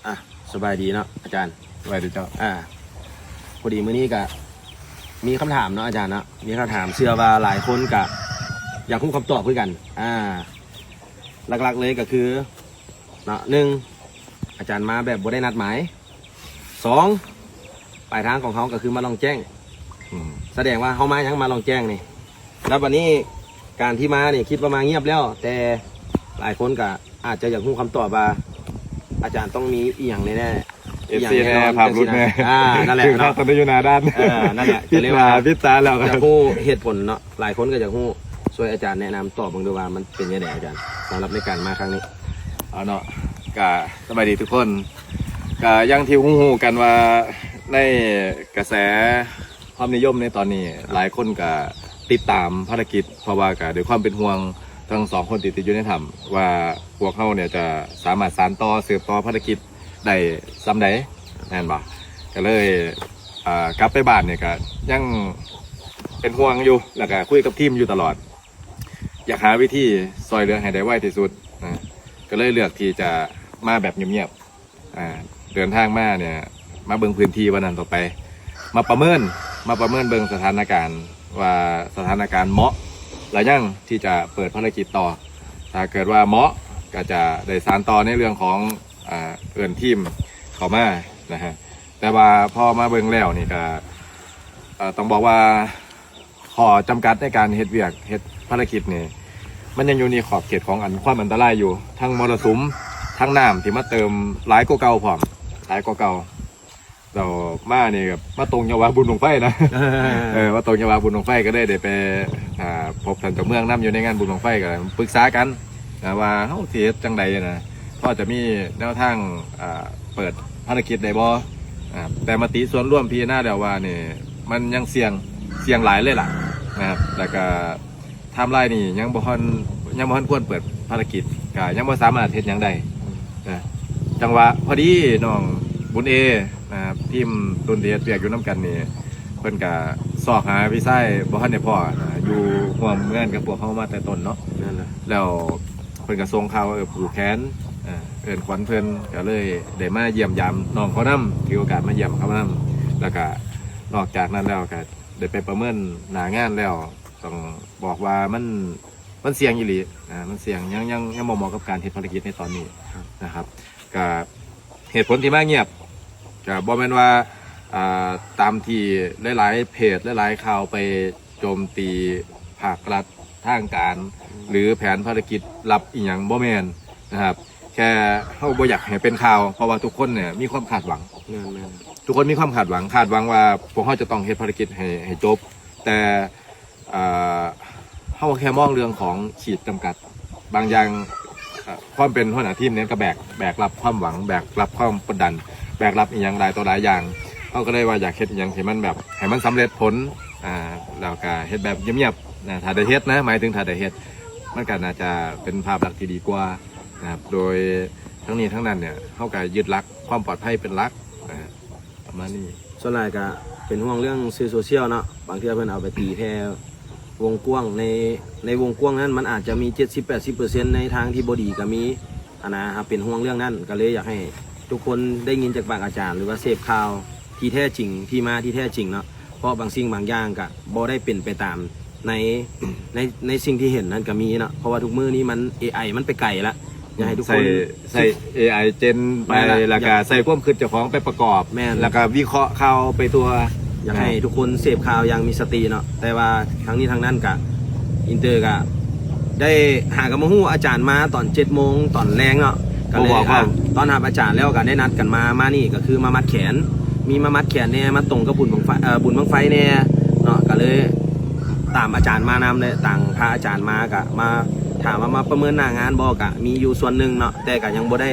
ອ່ະ ສະບາຍດີເນາະອາຈານ. ສະບາຍດີເຈົ້າ. ອ່າ ພໍດີມື້ນີ້ກະມີຄຳຖາມເນາະອາຈານເນາະ, ມີຄຳຖາມ ເຊື່ອວ່າຫຼາຍຄົນກະຢາກຮູ້ຄຳຕອບຄືກັນ. ອ່າ ຫຼັກໆເລີຍກະຄືເນາະ ໜຶ່ງ ອາຈານມາແບບບໍ່ໄດ້ນັດໝາຍ, ສອງ ປາຍທາງຂອງເຮົາກະຄືມາລ່ອງແຈ້ງ. ອືມ ສະແດງວ່າເຮົາມາຫຍັງ? ມາລ່ອງແຈ້ງນີ້. ແລ້ວບັດນີ້ການທີ່ມານີ້ຄິດວ່າມາງຽບແລ້ວ, ແຕ່ຫຼາຍຄົນກະອາດຈະຢາກຮູ້ຄຳຕອບວ່າ ອາຈານຕ້ອງມີອີ່ຫຍັງແນ່ໆ ເອັຟຊີແນ່ ພາບຫຼຸດແນ່. ອ່າ ນັ້ນແຫຼະເນາະ ຄືເຮົາຕ້ອງໄດ້ຢູ່ໜ້າດ້ານ. ເອີ ນັ້ນແຫຼະ ກໍເລີຍວ່າ ປິດຕາແລ້ວ ຢາກຮູ້ເຫດຜົນເນາະ, ຫຼາຍຄົນກໍຢາກຮູ້. ຊ່ວຍອາຈານແນະນຳຕອບເບິ່ງດູວ່າມັນເປັນຈັ່ງໃດອາຈານ ສຳລັບໃນການມາຄັ້ງນີ້. ເອົາເນາະ ກະສະບາຍດີທຸກຄົນ. ກະຢ່າງທີ່ຮູ້ໆກັນວ່າ ໃນກະແສຄວາມນິຍົມໃນຕອນນີ້ ຫຼາຍຄົນກະຕິດຕາມພາລະກິດ ເພາະວ່າກະດ້ວຍຄວາມເປັນຫ່ວງທັງສອງຄົນທີ່ຕິດຢູ່ໃນຖ້ຳ ວ່າພວກເຮົາເນຍຈະສາມາດສານຕໍ່ ສືບຕໍ່ພາລະກິດໄດ້ສ່ຳໃດ ແມ່ນບໍ່? ກະເລີຍ ອ່າ ກັບໄປບ້ານນີ້ກະຍັງເປັນຫ່ວງຢູ່ ແລ້ວກະຄຸຍກັບທີມຢູ່ຕະຫຼອດ ຢາກຫາວິທີຊ່ອຍເຫຼືອໃຫ້ໄດ້ໄວທີ່ສຸດນະ, ກໍເລີຍເລືອກທີ່ຈະມາແບບງຽບໆ. ອ່າ ເດີນທາງມາເນຍ ມາເບິ່ງພື້ນທີ່ວ່ານັ້ນຕໍ່ໄປ ມາປະເມີນ ມາປະເມີນເບິ່ງສະຖານະການວ່າ ສະຖານະການເໝາະ ແລະ ຍັງທີ່ຈະເປີດພາລະກິດຕໍ່. ຖ້າເກີດວ່າເໝາະ ກໍຈະໄດ້ສານຕໍ່ໃນເລື່ອງຂອງ ອ່າ ເອີ້ນທີມເຂົ້າມານະຮະ. ແຕ່ວ່າພໍມາເບິ່ງແລ້ວນີ້ກໍ ເອີ ຕ້ອງບອກວ່າ ຂໍ້ຈຳກັດໃນການເຮັດວຽກ ເຮັດພາລະກິດນີ້ ມັນຍັງຢູ່ໃນຂອບເຂດຂອງອັນຄວາມອັນຕະລາຍຢູ່ ທັງມໍລະສຸມ ທັງນ້ຳທີ່ມາເຕີມຫຼາຍກວ່າເກົ່າພ້ອມ ຫຼາຍກວ່າເກົ່າ. ແລ້ວມານີ້ກໍມາຕົງຈັງຫວະບຸນບັ້ງໄຟນະ. ເອີ ມາຕົງຈັງຫວະບຸນບັ້ງໄຟ ກໍເລີຍໄດ້ໄປ ອ່າ ພົບທ່ານເຈົ້າເມືອງນຳ ຢູ່ໃນງານບຸນບັ້ງໄຟ ກໍປຶກສາກັນນະວ່າເຮົາຊິເຮັດຈັ່ງໃດນະ ພໍຈະມີແນວທາງ ອ່າ ເປີດພາລະກິດໄດ້ບໍ່? ອ່າ ແຕ່ມະຕິສ່ວນລວມພິຈາລະນາແລ້ວວ່ານີ້ ມັນຍັງສ່ຽງ ສ່ຽງຫຼາຍເລີຍລະນະ ແລ້ວກໍ ໄທມລາຍນີ້ຍັງບໍ່ທັນ ຍັງບໍ່ທັນຄວນເປີດພາລະກິດ ກໍຍັງບໍ່ສາມາດເຮັດຫຍັງໄດ້ນະ. ຈັງຫວະພໍດີນ້ອງບຸນເອນະ ທີມລຸ້ນທີ່ເຮັດວຽກຢູ່ນຳກັນນີ້ ເພິ່ນກໍຊອກຫາພີ່ຊາຍບໍ່ທັນໄດ້ພໍ້ນະ ຢູ່ຮ່ວມງານກັບພວກເຮົາມາແຕ່ຕົ້ນເນາະ. ແມ່ນແລ້ວ ແລ້ວເພິ່ນກໍສົ່ງຂ່າວ ເອີ ຜູກແຂນ ເອີ ເອີ້ນຂວັນເພິ່ນ ກໍເລີຍໄດ້ມາຢ້ຽມຢາມນ້ອງເຂົານຳ ຖືໂອກາດມາຢ້ຽມເຂົານຳ. ແລ້ວກໍນອກຈາກນັ້ນແລ້ວ ກໍໄດ້ໄປປະເມີນໜ້າງານແລ້ວ ຕ້ອງບອກວ່າມັນ ມັນສ່ຽງອີ່ຫຼີນະ ມັນສ່ຽງ ຍັງ ຍັງ ຍັງບໍ່ເໝາະກັບການເຮັດພາລະກິດໃນຕອນນີ້ນະຄັບ. ກະເຫດຜົນທີ່ມາງຽບ ກະບໍ່ແມ່ນວ່າ ອ່າ ຕາມທີ່ຫຼາຍໆເພຈ ຫຼາຍໆຂ່າວໄປໂຈມຕີພາກລັດ ທາງການ ຫຼື ແຜນພາລະກິດລັບອີ່ຫຍັງ ບໍ່ແມ່ນນະຄັບ. ແຄ່ເຮົາບໍ່ຢາກໃຫ້ເປັນຂ່າວ ເພາະວ່າທຸກຄົນເນຍມີຄວາມຄາດຫວັງ. ແມ່ນໆ ທຸກຄົນມີຄວາມຄາດຫວັງ ຄາດຫວັງວ່າພວກເຮົາຈະຕ້ອງເຮັດພາລະກິດໃຫ້ ໃຫ້ຈົບ ແຕ່ ເອີ ເຮົາແຄ່ມອງເລື່ອງຂອງຂີດຈຳກັດບາງຢ່າງ. ເອີ ຄວາມເປັນຫົວໜ້າທີມນີ້ກໍແບກ ແບກຮັບຄວາມຫວັງ ແບກຮັບຄວາມກົດດັນ ແບກຮັບອີ່ຫຍັງຫຼາຍຕໍ່ຫຼາຍຢ່າງ. ເຮົາກໍເລີຍວ່າຢາກເຮັດອີ່ຫຍັງທີ່ມັນແບບໃຫ້ມັນສຳເລັດຜົນ ອ່າ ແລ້ວກໍເຮັດແບບງຽບໆນະ. ຖ້າໄດ້ເຮັດນະ ໝາຍເຖິງຖ້າໄດ້ເຮັດ ມັນກໍໜ້າຈະເປັນພາບລັກທີ່ດີກວ່ານະຄັບ. ໂດຍທັງນີ້ທັງນັ້ນເນຍ ເຮົາກໍຍຶດຫຼັກຄວາມປອດໄພເປັນຫຼັກນະ ປະມານນີ້. ສ່ວນຫຼາຍກະເປັນຫ່ວງເລື່ອງສື່ໂຊຊຽວເນາະ, ບາງເທື່ອເພິ່ນເອົາໄປຕີແຜ່ວົງກວ້າງ, ໃນ ໃນວົງກວ້າງນັ້ນມັນອາດຈະມີເຈັດສິບແປດສິບເປີເຊັນໃນທາງທີ່ບໍ່ດີກະມີຫັ້ນນະ. ເຮົາເປັນຫ່ວງເລື່ອງນັ້ນ ກະເລີຍຢາກໃຫ້ທຸກຄົນໄດ້ຍິນຈາກປາກອາຈານ ຫຼືວ່າເສບຂ່າວທີ່ແທ້ຈິງ, ທີ່ມາທີ່ແທ້ຈິງເນາະ, ເພາະບາງສິ່ງບາງຢ່າງກະບໍ່ໄດ້ເປັນໄປຕາມ ໃນ ໃນ ໃນສິ່ງທີ່ເຫັນນັ້ນກໍມີເນາະ, ເພາະວ່າທຸກມື້ນີ້ມັນ ເອໄອ ມັນໄປໄກລະ. ຢາກໃຫ້ທຸກຄົນ ໃຊ້ ໃຊ້ ເອໄອ ເຈນ ໄປ ແມ່ນລະ ແລ້ວກໍ ຢາກ ໃສ່ຄວາມຄິດເຈົ້າຂອງໄປປະກອບ ແມ່ນ ແລ້ວກໍວິເຄາະຂ່າວໄປທົ່ວ. ຢາກໃຫ້ ນະ ທຸກຄົນເສບຂ່າວຢ່າງມີສະຕິເນາະ, ແຕ່ວ່າທັງນີ້ທັງນັ້ນກະ ອິນເຕີກະໄດ້ຫາກັນມາຮູ້ອາຈານມາຕອນເຈັດໂມງຕອນແລງເນາະ, ກໍເລີຍ ອ່າ ຕ້ອນຮັບອາຈານແລ້ວກໍໄດ້ນັດກັນມາ ມານີ້ກໍຄືມາມັດແຂນ, ມີມາມັດແຂນແດ່ ມາຕົງກັບບຸນບັ້ງໄຟ ເອີ ບຸນບັ້ງໄຟແດ່ເນາະ, ກໍເລີຍ ຕາມອາຈານມານຳ ແລະ ຕາມພະອາຈານມາ ກະມາຖາມວ່າມາປະເມີນໜ້າງານບໍ່ ກະມີຢູ່ສ່ວນໜຶ່ງເນາະ, ແຕ່ກະຍັງບໍ່ໄດ້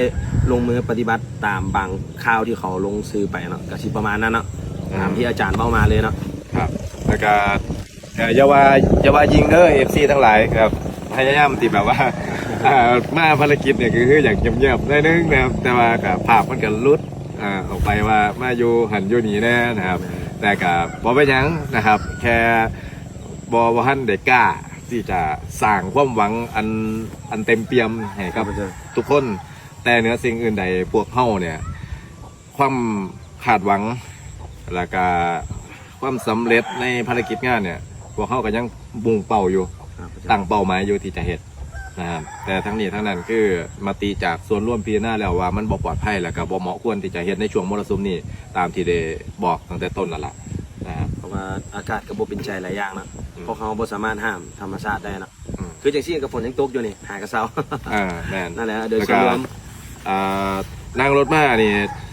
ລົງມືປະຕິບັດຕາມບາງຂ່າວທີ່ເຂົາລົງສື່ໄປເນາະ, ກະຊິປະມານນັ້ນເນາະ. ອ່າ ຕາມທີ່ອາຈານເວົ້າມາເລີຍເນາະ. ຄັບ ແລ້ວກະ ເອີ ຢ່າວ່າ ຢ່າວ່າຍິງເດີ ເອັຟຊີ ທັງຫຼາຍ ກະພະຍາຍາມທີ່ແບບວ່າ ເອີ ມາພາລະກິດນີ້ ກະຄືຢາກງຽບໆໜ້ອຍໜຶ່ງນະຄັບ, ແຕ່ວ່າກະພາບມັນກະຫຼຸດ ອ່າ ອອກໄປວ່າມາຢູ່ຫັ້ນຢູ່ນີ້ແດ່ນະຄັບ, ແຕ່ກະບໍ່ເປັນຫຍັງນະຄັບ, ແຄ່ບໍ່ ບໍ່ທັນໄດ້ກ້າທີ່ຈະສ້າງຄວາມຫວັງອັນ ອັນເຕັມປ່ຽມໃຫ້ກັບ ເຂົ້າໃຈ ທຸກຄົນ. ແຕ່ເໜືອສິ່ງອື່ນໃດ ພວກເຮົາເນຍ ຄວາມຄາດຫວັງ ແລ້ວກະຄວາມສຳເລັດໃນພາລະກິດງານເນີ້ຍ ພວກເຮົາກໍຍັງມຸ່ງເປົ້າຢູ່ ຕັ້ງເປົ້າໝາຍຢູ່ທີ່ຈະເຮັດນະຄັບ. ແຕ່ທັງນີ້ທັງນັ້ນ ຄືມະຕິຈາກສ່ວນລວມພິຈາລະນາແລ້ວວ່າ ມັນບໍ່ປອດໄພ ແລ້ວກໍບໍ່ເໝາະຄວນທີ່ຈະເຮັດໃນຊ່ວງມໍລະສຸມນີ້ ຕາມທີ່ໄດ້ບອກຕັ້ງແຕ່ຕົ້ນນັ້ນລະນະຄັບ. ເພາະວ່າອາກາດກໍບໍ່ເປັນໃຈຫຼາຍຢ່າງເນາະ ອືມ ພວກເຮົາບໍ່ສາມາດຫ້າມທຳມະຊາດໄດ້ເນາະ. ອືມ ຄືຈັ່ງຊີ້ກໍຝົນຍັງຕົກຢູ່ນີ້ ຫາກໍເຊົາ. ເອີ ແມ່ນ ນັ້ນແຫຼະ ໂດຍສ່ວນລວມ ອ່າ ນັ່ງລົດມານີ້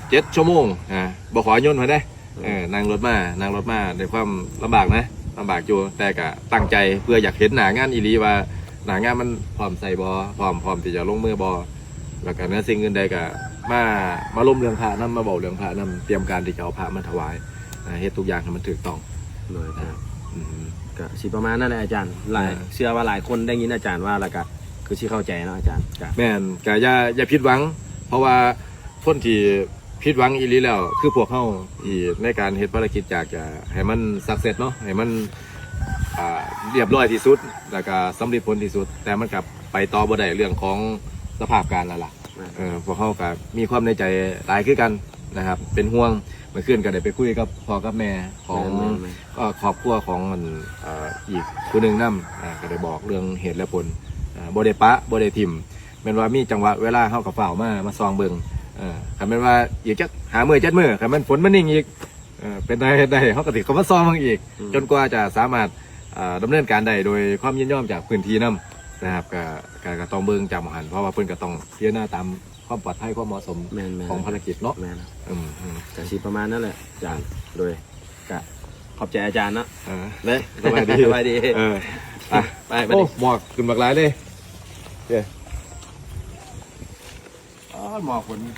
ເຈັດຊົ່ວໂມງນະ ບໍ່ຂໍຍົນເພິ່ນເດ້. ອືມ ເອີ ນັ່ງລົດມາ ນັ່ງລົດມາດ້ວຍຄວາມລຳບາກນະ ລຳບາກຢູ່ ແຕ່ກະຕັ້ງໃຈເພື່ອຢາກເຫັນໜ້າງານອີ່ຫຼີວ່າ ໜ້າງານມັນພ້ອມໃຊ້ບໍ່ ພ້ອມ ພ້ອມທີ່ຈະລົງມືບໍ່. ແລ້ວກະເໜືອສິ່ງອື່ນໃດກະມາ ມາລົມເລື່ອງພະນຳ ມາເວົ້າເລື່ອງພະນຳ ຕຽມການທີ່ຈະເອົາພະມາຖວາຍ ເຮັດທຸກຢ່າງໃຫ້ມັນຖືກຕ້ອງ. ໂດຍ ອືມ ກະຊິປະມານນັ້ນແຫຼະອາຈານ. ຫຼາຍ ເອີ ເຊື່ອວ່າຫຼາຍຄົນໄດ້ຍິນອາຈານວ່າ ແລ້ວກະຄືຊິເຂົ້າໃຈເນາະອາຈານ. ກະ ແມ່ນ ກະຢ່າ ຢ່າຜິດຫວັງ ເພາະວ່າຄົນທີ່ຜິດຫວັງອີ່ຫຼີແລ້ວ ຄືພວກເຮົາ ທີ່ໃນການເຮັດພາລະກິດ ຢາກຈະໃຫ້ມັນ success ເນາະ ໃຫ້ມັນ ອ່າ ລຽບຮ້ອຍທີ່ສຸດ ແລ້ວກະສຳເລັດຜົນທີ່ສຸດ ແຕ່ມັນກະໄປຕໍ່ບໍ່ໄດ້ ເລື່ອງຂອງສະພາບການນັ້ນລະ. ແມ່ນ ເອີ ພວກເຮົາກໍມີຄວາມໃນໃຈຫຼາຍຄືກັນນະຄັບ ເປັນຫ່ວງ. ເມື່ອຄືນກໍໄດ້ໄປຄຸຍກັບພໍ່ກັບແມ່ຂອງ ແມ່ນໆໆ ຄອບຄົວຂອງ ອັນ ເອີ ອີກຜູ້ໜຶ່ງນຳ ກໍໄດ້ບອກເລື່ອງເຫດແລະຜົນ ບໍ່ໄດ້ປະ ບໍ່ໄດ້ຖິ້ມ. ແມ່ນວ່າມີຈັງຫວະເວລາ ເຮົາກໍຟ້າວມາ ມາສ່ອງເບິ່ງ. ເອີ ຄັນແມ່ນວ່າອີກຈັກຫ້າມື້ ເຈັດມື້ ຄັນແມ່ນຝົນມັນນິ່ງອີກ ເອີ ເປັນໄດ້ເຮັດໄດ້ ເຮົາກໍຊິເຂົ້າມາສ່ອງເບິ່ງອີກ ອືມ ຈົນກວ່າຈະສາມາດ ເອີ ດຳເນີນການໄດ້ໂດຍຄວາມຍິນຍອມຈາກພື້ນທີ່ນຳນະຄັບ. ກະ ກະ ກະຕ້ອງເບິ່ງຈາກໝ່ອງຫັ້ນ ເພາະວ່າເພິ່ນກະຕ້ອງພິຈາລະນາຕາມຄວາມປອດໄພ ຄວາມເໝາະສົມ ແມ່ນໆ ຂອງພາລະກິດເນາະ. ແມ່ນ ອືມໆ ກະຊິປະມານນັ້ນແຫຼະອາຈານ. ໂດຍ ກະຂອບໃຈອາຈານເນາະ. ເອີ ເລີຍ ສະບາຍດີ ສະບາຍດີ. ເອີ ໄປ ໄປ ໂອ້ ໝອກຂຶ້ນບັກຫຼາຍເລີຍ. ເອີ ອໍ ໝອກຄົນນີ້.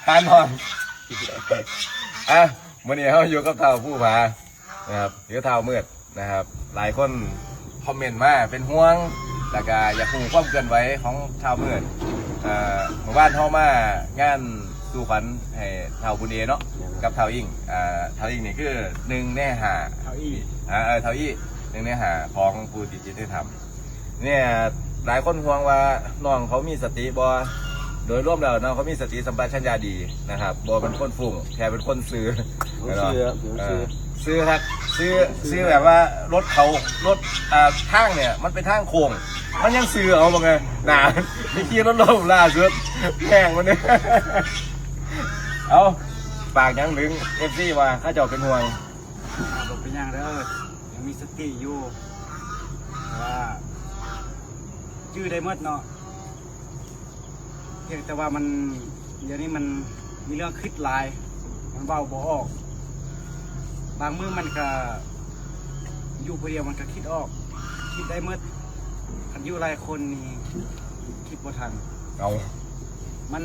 ທ່ານຮອງ ອ່ະ ມື້ນີ້ເຮົາຢູ່ກັບທ້າວພູຜານະຄັບ ຫຼື ທ້າວມືດນະຄັບ. ຫຼາຍຄົນຄອມເມັນມາເປັນຫ່ວງ ແລ້ວກະຢາກຮູ້ຄວາມເຄື່ອນໄຫວຂອງທ້າວມືດ. ເອີ ມື້ວານເຮົາມາງານສູ່ຂວັນໃຫ້ທ້າວບຸນເອເນາະ ແມ່ນ ກັບທ້າວອິ້ງ. ເອີ ທ້າວອິ້ງນີ້ຄືໜຶ່ງໃນຫ້າ ທ້າວອີ້ ເອີ ທ້າວອີ້ ໜຶ່ງໃນຫ້າຂອງຜູ້ທີ່ຈິດໃຫ້ທຳ. ເນີ້ຍ ຫຼາຍຄົນຫ່ວງວ່ານ້ອງເຂົາມີສະຕິບໍ່? ໂດຍລວມແລ້ວນ້ອງເຂົາມີສະຕິສຳປະຊັນຍະດີນະຄັບ ບໍ່ເປັນຄົນຟຸ້ງ ແຄ່ເປັນຄົນຊື່ ເອີ ຊື່ຄັກ ຊື່ ຊື່ແບບວ່າລົດເຂົາ ລົດ ອ່າ ທາງເນີ້ຍມັນເປັນທາງໂຄ້ງ ມັນຍັງຊື່ເອົາ ເບິ່ງເອີ ໜ້າໄປຂີ່ລົດລົ້ມລ່າສຸດ ແຮງມັນເດ້. ເອົາ ຝາກຫຍັງເຖິງເອັຟຊີວ່າເຂົາເຈົ້າເປັນຫ່ວງ? ອ່າ ບໍ່ເປັນຫຍັງເດີ ຍັງມີສະຕິຢູ່ ເພາະວ່າຈື່ໄດ້ໝົດເນາະ ພຽງແຕ່ວ່າມັນ ດຽວນີ້ມັນມີເລື່ອງຄິດຫຼາຍ ມັນເວົ້າບໍ່ອອກ. ບາງມື້ມັນກະຢູ່ຜູ້ດຽວມັນກະຄິດອອກ ຄິດໄດ້ໝົດ. ຄັນຢູ່ຫຼາຍຄົນນີ້ຄິດບໍ່ທັນ. ເອົາ ມັນ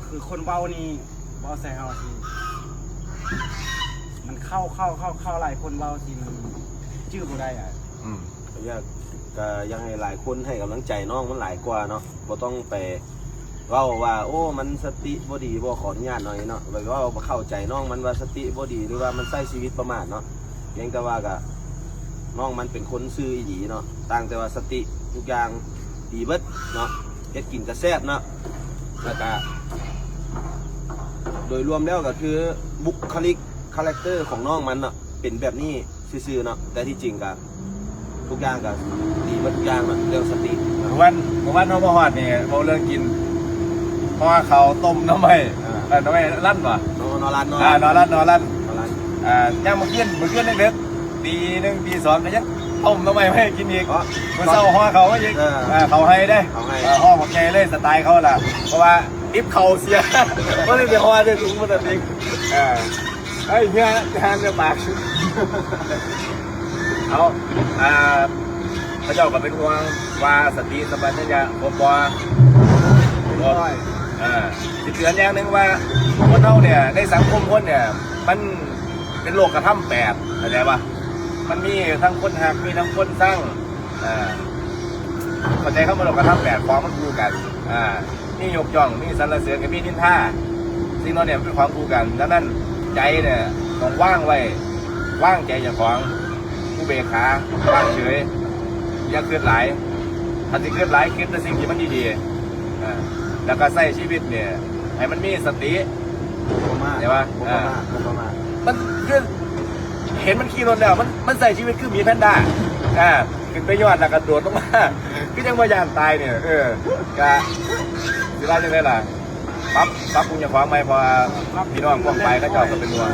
ຄືຄົນເວົ້ານີ້ ເວົ້າໃສ່ເຮົາທີ່ ມັນເຂົ້າ ເຂົ້າ ເຂົ້າ ເຂົ້າຫຼາຍຄົນເວົ້າທີ່ມັນຈື່ບໍ່ໄດ້ອະ. ອືມ ກໍຢາກ ກໍຢາກໃຫ້ຫຼາຍຄົນໃຫ້ກຳລັງໃຈນ້ອງມັນຫຼາຍກວ່າເນາະ ບໍ່ຕ້ອງໄປເວົ້າວ່າ ໂອ້ ມັນສະຕິບໍ່ດີບໍ່ ຂໍອະນຸຍາດໜ້ອຍເນາະ ໄປເວົ້າເຂົ້າໃຈນ້ອງມັນວ່າສະຕິບໍ່ດີ ຫຼືວ່າມັນໃຊ້ຊີວິດປະໝາດເນາະ. ພຽງແຕ່ວ່າກະ ນ້ອງມັນເປັນຄົນຊື່ອີ່ຫຼີເນາະ ຕ່າງແຕ່ວ່າສະຕິທຸກຢ່າງດີເບິດເນາະ ເຮັດກິນກະແຊບເນາະ ແລ້ວກະ ໂດຍລວມແລ້ວກະຄືບຸກຄະລິກ ຄາແຣັກເຕີຂອງນ້ອງມັນເນາະ ເປັນແບບນີ້ຊື່ໆເນາະ ແຕ່ທີ່ຈິງກະ ທຸກຢ່າງກໍດີໝົດທຸກຢ່າງເນາະ ເລື່ອງສະຕິ. ມື້ວານ ມື້ວານເຮົາມາຮອດນີ້ ເວົ້າເລື່ອງກິນ ເພາະວ່າເຂົາຕົ້ມໜໍ່ໄມ້ ອ່າ ເອີ ໜໍ່ໄມ້ລັນບໍ່? ໜໍ່ ໜໍ່ລັນ ໜໍ່ ອ່າ ໜໍ່ລັນ ໜໍ່ລັນ ໜໍ່ລັນ ອ່າ ຍາມມື້ຄືນ ມື້ຄືນເດິກໆ ຕີໜຶ່ງ ຕີສອງ ກໍຍັງຕົ້ມໜໍ່ໄມ້ມາໃຫ້ກິນອີກ. ມື້ເຊົ້າຫໍ່ເຂົ້າມາອີກ ເອີ ເອີ ເຂົ້າໄຮ່ເດ້ ເຂົ້າໄຮ່ ເອີ ຫໍ່ບັກໃຫຍ່ເລີຍ ສະໄຕເຂົາລະ ເພາະວ່າຕິບເຂົ້າເສຍ ບໍ່ໄດ້ໄປຫໍ່ເດ້ ຖົງພລາສຕິກ ເອີ. ເອີຍ ເຮືອ ເຮືອ ເຮືອປາກ ເອົາ ອ່າ ເຂົາເຈົ້າກໍເປັນຫ່ວງວ່າສະຕິສຳປະຊັນຍະຄົບບໍ່ ເອີ ຊິເຕືອນຢ່າງໜຶ່ງວ່າ ຄົນເຮົາເນີ້ຍ ໃນສັງຄົມຄົນເນີ້ຍ ມັນເປັນໂລກກະທຳແປດ ເຂົ້າໃຈບໍ່? ມັນມີທັງຄົນຮັກ ມີທັງຄົນຊັງ ເຂົ້າໃຈຄຳວ່າໂລກະທຳແປດ ຂອງມັນຄູ່ກັນ ມີຍົກຍ້ອງ ມີສັນລະເສີນ ກໍມີນິນທາ. ສິ່ງເຫຼົ່ານີ້ມັນເປັນຂອງຄູ່ກັນ. ດັ່ງນັ້ນໃຈເນຍ ຕ້ອງວາງໄວ້ ວາງໃຈເຈົ້າຂອງ ອຸເບກຂາ ວາງເສີຍ ຢ່າຄິດຫຼາຍ. ຄັນຊິຄິດຫຼາຍ ຄິດແຕ່ສິ່ງທີ່ມັນດີໆ ແລ້ວກໍໃຊ້ຊີວິດເນຍໃຫ້ມັນມີສະຕິ ບໍ່ປະໝາດ ເຫັນປະ? ບໍ່ປະໝາດ ບໍ່ປະໝາດ. ມັນຄືເຫັນມັນຂີ່ລົດແລ້ວ ມັນ ມັນໃຊ້ຊີວິດຄືໝີແພນດ້າ ອ່າ ຂຶ້ນໄປຍອດແລ້ວກໍໂດດລົງມາ ຄືຍັງບໍ່ຢ້ານຕາຍນີ້. ເອີ ກະຊິວ່າຈັ່ງໃດລະ ປັບ ປັບປຸງເຈົ້າຂອງໃໝ່ ເພາະວ່າພີ່ນ້ອງປ້ອງປາຍເຂົາເຈົ້າກໍເປັນຫ່ວງ.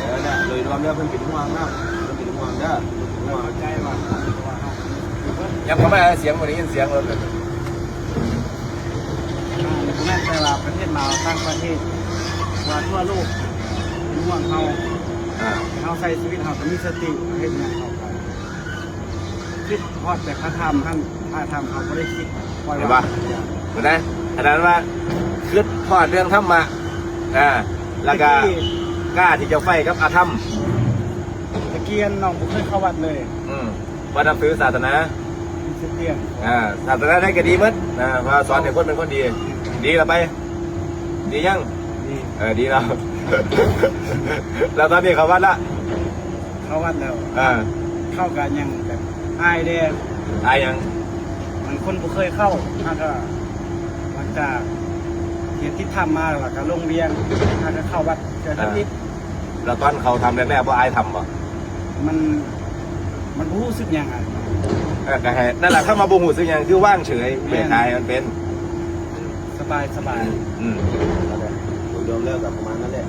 ເອີ ໂດຍລວມແລ້ວເພິ່ນເປັນຫ່ວງນະ ເພິ່ນເປັນຫ່ວງເດີ ເພິ່ນເປັນຫ່ວງ. ຍັບເຂົ້າມາ ສຽງບໍ່ໄດ້ຍິນສຽງລົດເລີຍ. ອ່າ ບໍ່ແມ່ນແຕ່ວ່າປະເທດລາວ ຕ່າງປະເທດ ວ່າທົ່ວໂລກເປັນຫ່ວງເຮົາ ອ່າ ເຮົາໃຊ້ຊີວິດເຮົາກໍມີສະຕິ ເຮົາເຮັດຫຍັງເຮົາກໍຄິດຮອດແຕ່ພະທຳຫັ້ນ ພະທຳເຮົາບໍ່ໄດ້ຄິດ ປ່ອຍວ່າ ເຫັນບໍ່? ເຫັນໄດ໋? ຂະໜາດວ່າຄິດຮອດເລື່ອງທຳມະ ອ່າ ແລ້ວກໍ ຕະກີ້ ກ້າທີ່ຈະໄຟກັບອະທຳ. ຕະກີ້ນ້ອງບໍ່ເຄີຍເຂົ້າວັດເລີຍ ອືມ ວ່ານັບຖືສາສະໜາຄຣິສຕຽນ ອ່າ ສາສະໜາໃດກໍດີໝົດນະ ວ່າສອນໃຫ້ຄົນເປັນຄົນດີ. ດີລະໄປ? ດີຍັງ? ດີ ເອີ ດີແລ້ວ. ແລ້ວຕອນນີ້ເຂົ້າວັດລະ? ເຂົ້າວັດແລ້ວ ອ່າ ເຂົ້າກໍຍັງແບບອາຍແດ່. ອາຍຫຍັງ? ມັນຄົນບໍ່ເຄີຍເຂົ້າ ຫາກະ ຫຼັງຈາກເຮັດຕິດທຳມາ ແລ້ວກໍລົງວຽງ ຫາກະເຂົ້າວັດເທື່ອທຳອິດ. ແລ້ວຕອນເຂົ້າທຳແລກໆ ບໍ່ອາຍທຳບໍ່? ມັນ ມັນບໍ່ຮູ້ສຶກຫຍັງອະ. ເອີ ກໍໃຫ້ ນັ້ນລະ ຄຳວ່າບໍ່ຮູ້ສຶກຫຍັງ ຄືວາງເສີຍ ແມ່ນ ເບກຂາຍໃຫ້ມັນເປັນ ສະບາຍ ສະບາຍ. ອືມ ໂດຍລວມແລ້ວກໍປະມານນັ້ນແຫຼະ.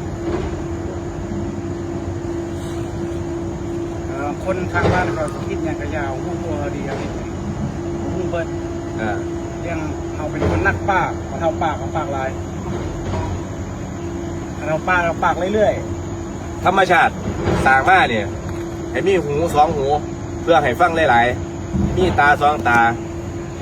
ເອີ ຄົນທາງບ້ານເຂົາຊິຄິດຫຍັງກໍຢ່າ ຮູ້ຕົວເຮົາດີ ເຮົາເຮັດຫຍັງ ຮູ້ເບິດ. ເອີ ຢ່າງເຮົາເປັນຄົນນັກປາກ ເຮົາປາກ ເຮົາປາກຫຼາຍ ເຮົາປາກ ເຮົາປາກເລື້ອຍໆ. ທຳມະຊາດສ້າງມານີ້ ໃຫ້ມີຫູສອງຫູ ເພື່ອໃຫ້ຟັງຫຼາຍໆ, ມີຕາສອງຕາ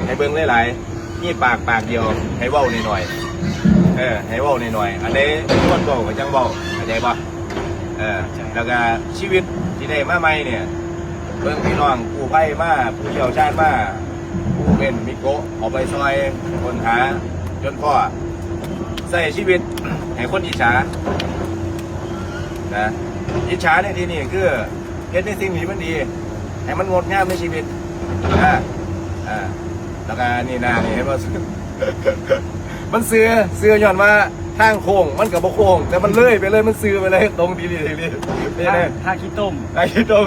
ໃຫ້ເບິ່ງຫຼາຍໆ, ມີປາກປາກດຽວ ໃຫ້ເວົ້າໜ້ອຍໆ. ເອີ ໃຫ້ເວົ້າໜ້ອຍໆ, ອັນໃດຄວນເວົ້າກໍຈັ່ງເວົ້າ, ເຂົ້າໃຈບໍ່? ເອີ ເຂົ້າໃຈ. ແລ້ວກໍຊີວິດທີ່ໄດ້ມາໃໝ່ນີ້ ເບິ່ງພີ່ນ້ອງກູ້ໄພມາ, ຜູ້ຊ່ຽວຊານມາ, ຜູ້ເປັນມິໂກະ ເອົາໄປຊ່ອຍຄົ້ນຫາຈົນພໍ້. ໃຊ້ຊີວິດໃຫ້ຄົນອິດສານະ, ອິດສາໃນທີ່ນີ້ຄື ເຮັດໃນສິ່ງທີ່ມັນດີ ໃຫ້ມັນງົດງາມໃນຊີວິດ ອາ ອາ ແລ້ວກໍນີ້ນະ ນີ້ເຫັນບໍ່? ມັນຊື່ ຊື່ຍ້ອນວ່າທາງໂຄ້ງມັນກໍບໍ່ໂຄ້ງ ແຕ່ມັນເລີຍໄປເລີຍ ມັນຊື່ໄປເລີຍ ຕົງດີໆ ດີໆ ນີ້ນະ ທາງຂີ້ຕົມ ທາງຂີ້ຕົມ.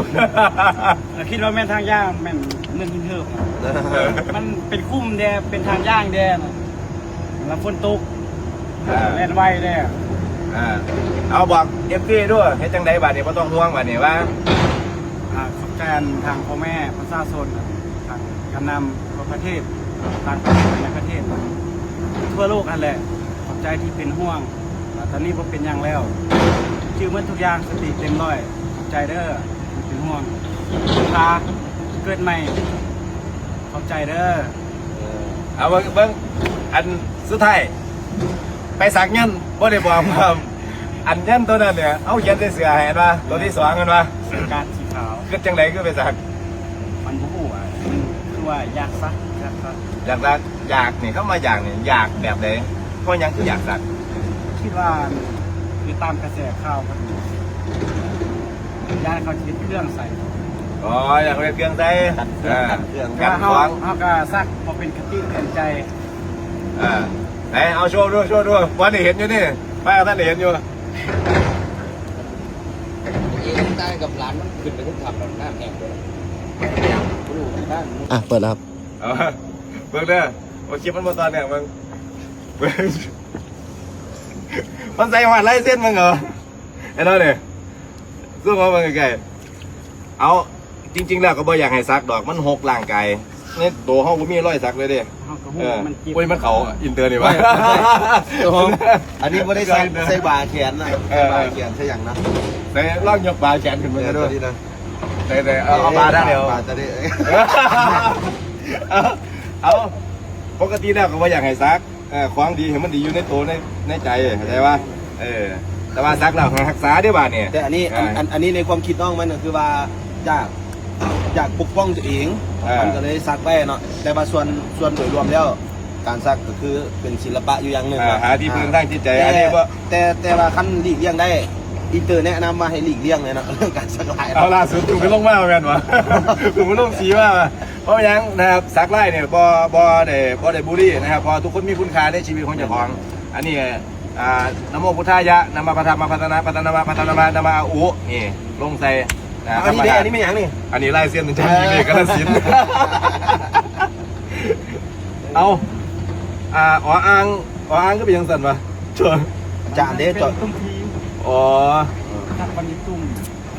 ແລ້ວຄິດວ່າແມ່ນທາງຍ່າງ ແມ່ນເລື່ອງຫີນເຫີບ ມັນເປັນຂຸມແດ່ ເປັນທາງຍ່າງແດ່ນະ. ແລ້ວຝົນຕົກ ອ່າ ແລ່ນໄວແດ່ ອ່າ ເອົາບອກເອັຟຊີດູ ເຮັດຈັ່ງໃດບາດນີ້ ບໍ່ຕ້ອງຫ່ວງບາດນີ້ວ່າ ອ່າ ຂອບໃຈທາງພໍ່ແມ່ປະຊາຊົນ ທາງການນຳທົ່ວປະເທດ ຕ່າງປະເທດ ພາຍໃນປະເທດ ທົ່ວໂລກຫັ້ນແຫຼະ ຂອບໃຈທີ່ເປັນຫ່ວງ ແລ້ວຕອນນີ້ບໍ່ເປັນຫຍັງແລ້ວ ຈື່ໝົດທຸກຢ່າງ ສະຕິເຕັມຮ້ອຍ ຂອບໃຈເດີທີ່ເປັນຫ່ວງ ພາເກີດໃໝ່ ຂອບໃຈເດີ. ເອີ ເອົາເບິ່ງ ເບິ່ງ ອັນສຸດທ້າຍ ໄປສັກຍັນ ບໍ່ໄດ້ບອກວ່າ ອັນຍັນໂຕນັ້ນເນຍ ເຮົາຂຽນໃສ່ເສື້ອໃຫ້ ເຫັນບໍ່? ໂຕທີສອງ ເຫັນບໍ່? ກາດສີຂາວ. ຄິດຈັ່ງໃດຄືໄປສັກ? ມັນບໍ່ຮູ້ວ່າ ມັນຄືວ່າຢາກສັກ ຢາກສັກ ຢາກສັກ ຢາກນີ້ ຄຳວ່າຢາກນີ້ ຢາກແບບໃດ? ເພາະຫຍັງຄືຢາກສັກ? ຄິດວ່າ ຄືຕາມກະແສຂ່າວ ຢ້ານເຂົາຊິເຮັດເຄື່ອງໃສ່. ອໍ ຢ້ານເຂົາເຮັດເຄື່ອງໃສ່ ກັນເຄື່ອງ ເອີ ກັນເຄື່ອງ ກັນຂອງ. ເຮົາ ເຮົາກໍສັກເພື່ອເປັນຄະຕິເຕືອນໃຈ. ເອີ ໃຫ້ເອົາໂຊດູ ໂຊດູ ບໍ່ໄດ້ເຫັນຢູ່ນີ້ ໄປ ບໍ່ທັນໄດ້ເຫັນຢູ່. ເອງຕາຍກັບຫຼານມັນຂຶ້ນໄປເທິງຖ້ຳແລ້ວ ນ້ຳແຫ້ງເບິດແລ້ວ ບໍ່ຮູ້ທາງ. ອ່ະ ເປີດແລ້ວຄັບ. ເອົາ ເບິ່ງເດີ ວ່າຄລິບມັນບໍ່ຕໍ່ເນື່ອງ ເບິ່ງ ເບິ່ງ ມັນໃສ່ຮອດລາຍເຊັນມຶງເຫາະ ເຫັນບໍ່ນີ້? ຊູມເອົາເບິ່ງໃກ້ໆ. ເອົາ ຈິງໆແລ້ວກໍບໍ່ຢາກໃຫ້ສັກດອກ ມັນຫົກຮ່າງກາຍ ໃນໂຕເຮົາບໍ່ມີຮອຍສັກເລີຍເດ້. ເຮົາກໍຮູ້ ເອີ ວ່າມັນເຈັບ. ໂອ້ຍ ມັນເຂົ້າອິນເຕີນີ້ຫວາ? ໂອ້ ອັນນີ້ບໍ່ໄດ້ໃສ່ ໃສ່ບ່າແຂນນະ ເອີ ໃສ່ບ່າແຂນໃສ່ຫຍັງນະ ໃສ່ ລອງຍົກບ່າແຂນຂຶ້ນເບິ່ງ ເອີ ເດີ ຕົວນີ້ນະ ໃສ່ ໃສ່ ເອົາ ເອົາບ່າດ້ານດຽວ ບ່າຕົວນີ້ ເອົາ ເອົາ ປົກກະຕິແລ້ວກໍບໍ່ຢາກໃຫ້ສັກ ເອີ ຂອງດີໃຫ້ມັນດີຢູ່ໃນໂຕ ໃນ ໃນໃຈ ເຂົ້າໃຈປະ? ເອີ ແຕ່ວ່າສັກແລ້ວໃຫ້ຮັກສາເດ້ບາດນີ້. ແຕ່ອັນນີ້ ອ່າ ອັນ ອັນ ອັນນີ້ໃນຄວາມຄິດນ້ອງມັນກໍຄືວ່າ ຢາກ ຢາກປົກປ້ອງຕົວເອງ ອ່າ ມັນກໍເລີຍສັກໄວ້ເນາະ. ແຕ່ວ່າສ່ວນ ສ່ວນໂດຍລວມແລ້ວ ການສັກກໍຄືເປັນສິລະປະຢູ່ຢ່າງໜຶ່ງ ອ່າ ເນາະ ຫາທີ່ ອ່າ ເພິ່ງທາງຈິດໃຈ. ແຕ່ ອັນນີ້ບໍ່ ແຕ່ ແຕ່ວ່າຄັນຫຼີກລ້ຽງໄດ້ ອີເຕີແນະນຳວ່າໃຫ້ຫຼີກລ້ຽງແຫຼະເນາະ ເລື່ອງການສັກຫຼາຍ. ເອົາ ລ່າສຸດເພິ່ງໄປລົງມາແມ່ນບໍ່? ເພິ່ງໄປລົງສີມາ. ເພາະຫຍັງນະຄັບ ສັກລາຍນີ້ບໍ່ ບໍ່ໄດ້ ບໍ່ໄດ້ບູລີນະຄັບ ເພາະວ່າທຸກຄົນມີຄຸນຄ່າໃນຊີວິດຂອງເຈົ້າຂອງ. ອັນນີ້ ອ່າ ນະໂມພຸດທາຍະ ນະມະພະທຳມະພັດທະນະ ພັດທະນະມະ ພັດທະນະມະ ນະມະອາອຸ ນີ້ລົງໃສ່ນະ. ອັນນີ້ເດ້ ທຳມະທາດ ອັນນີ້ແມ່ນຫຍັງນີ້? ອັນນີ້ລາຍເຊັນອາຈານ ເອີ ກິເລດ ກາລະສິນ. ເອົາ ອ່າ ອອ່າງ ອອ່າງຄືເປັນຈັ່ງຊັ້ນວະ? ຈານເດ້ ເປັນ ຈອດ ຕຸ້ມທີ ອໍ ຈັກບັນນີ້ຕຸ້ມ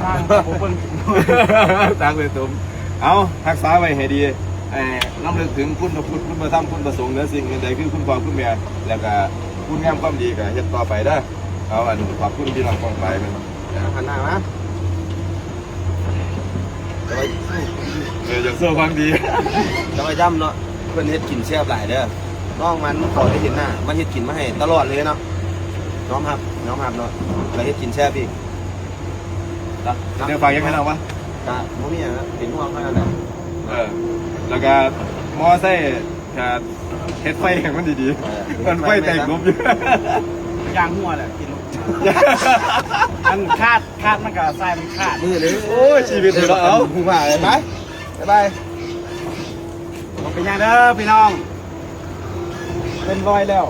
ທາງບໍ່ເບິ່ງ ທາງເລີຍຕຸ້ມ. ເອົາ ຮັກສາໄວ້ໃຫ້ດີ ໃຫ້ລຳລຶກເຖິງຄຸນພະພຸດ ຄຸນພະທຳ ຄຸນພະສົງ ເໜືອສິ່ງອື່ນໃດຄືຄຸນພໍ່ຄຸນແມ່ ແລ້ວກະຄຸນງາມຄວາມດີກະເຮັດຕໍ່ໄປເດີ. ເອົາ ອັນ ຂອບຄຸນພີ່ນ້ອງປ້ອງປາຍເພິ່ນ ຫັນໜ້າມາ ເອີ ຢາກໂຊຄວາມດີ ແຕ່ວ່າຢ້ຳເນາະ ເພິ່ນເຮັດກິນແຊບຫຼາຍເດີ. ນ້ອງມັນຂໍໄດ້ເຫັນໜ້າ ມັນເຮັດກິນມາໃຫ້ຕະຫຼອດເລີຍເນາະ. ຍອມຮັບ ຍອມຮັບເນາະ ລະເຮັດກິນແຊບອີກ. ເດີ ຝາກຫຍັງໃຫ້ນ້ອງວະ? ກະບໍ່ມີຫຍັງ ເປັນຫ່ວງເທົ່ານັ້ນແຫຼະ. ເອີ ລະກະມໍໄຊກະເຮັດໄຟໃຫ້ມັນດີໆ ເອີ ມັນໄຟແຕກລົບຢູ່ ຢາງຮົ່ວແຫຼະ ກິນລົບ ອັນຄາດ ຄາດມັນກະສາຍມັນຂາດ. ມື້ນີ້ ໂອ້ຍ ຊີວິດເນາະ. ເອົາ ຜູ້ວ່າ ໄປ ບາຍບາຍ. ບໍ່ເປັນຫຍັງເດີພີ່ນ້ອງ ເປັນລອຍແລ້ວ.